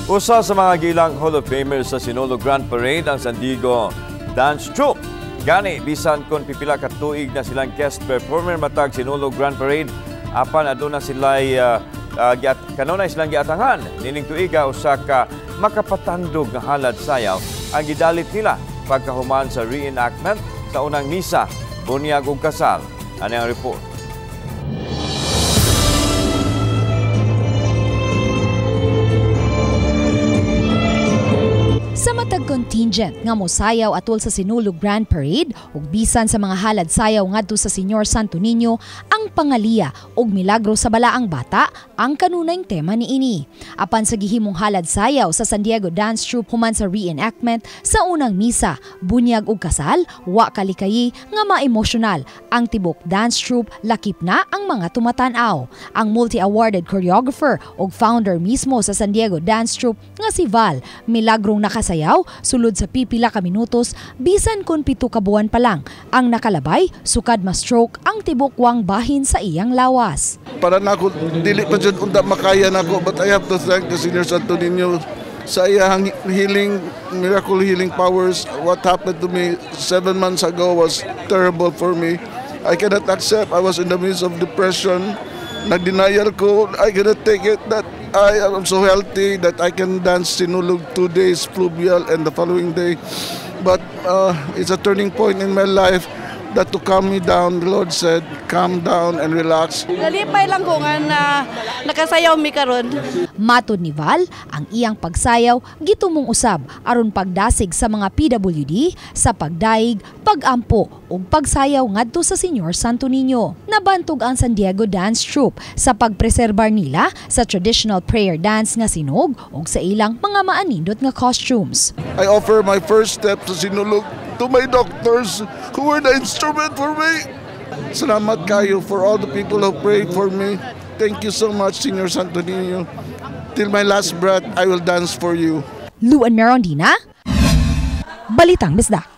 Usa sa mga gilang Hall of Famers sa Sinulog Grand Parade ang San Diego Dance Troupe. Gani, bisan kon pipila ka tuig na silang guest performer matag Sinulog Grand Parade, apan aduna sila'y kanunay silang giatangan. Nining tuiga, usa ka makapatandog nga halad sayaw ang gidalit nila pagkahuman sa reenactment sa unang misa, bunyag ug kasal. Ani ang report. Sa matag contingent nga mosayaw atol sa Sinulog Grand Parade ug bisan sa mga halad sayaw ngadto sa Señor Santo Niño, ang pangaliya ug milagro sa balaang bata ang kanunayng tema niini. Apan sa gihimong halad sayaw sa San Diego Dance Troupe human sa reenactment sa unang misa, bunyag ug kasal, wa kalikayi nga ma-emosyonal ang tibok dance troupe, lakip na ang mga tumatan-aw. Ang multi-awarded choreographer ug founder mismo sa San Diego Dance Troupe nga si Val, milagrong nakasayaw sulod sa pipila ka minutos bisan kon 7 ka buwan pa lang ang nakalabay sukad ma-stroke ang tibukwang bahin sa iyang lawas. Para nako, dili pa jud unta makaya nako, but I have to thank the Senior Santo Niño sa iyang healing, miracle healing powers. What happened to me 7 months ago was terrible for me. I cannot accept. I was in the midst of depression. Nag-denial ko. I cannot take it that I am so healthy that I can dance Sinulog 2 days, fluvial, and the following day. But it's a turning point in my life that to calm me down, the Lord said, "Calm down and relax." Nalipay lang ko nga na nakasayaw mi karon. Matod ni Val, ang iyang pagsayaw gitumong usab aron pagdasig sa mga PWD sa pagdaig, pagampo ug pagsayaw ngadto sa Señor Santo Niño. Nabantog ang San Diego Dance Troupe sa pagpreserbar nila sa traditional prayer dance nga sinog ug sa ilang mga maanindot nga costumes. I offer my first step sa Sinulog to my doctors who were the instrument for me. Salamat kayo for all the people who prayed for me. Thank you so much, Senior Santo Niño. Till my last breath, I will dance for you. Luan Merondina, Balitang Bisdak.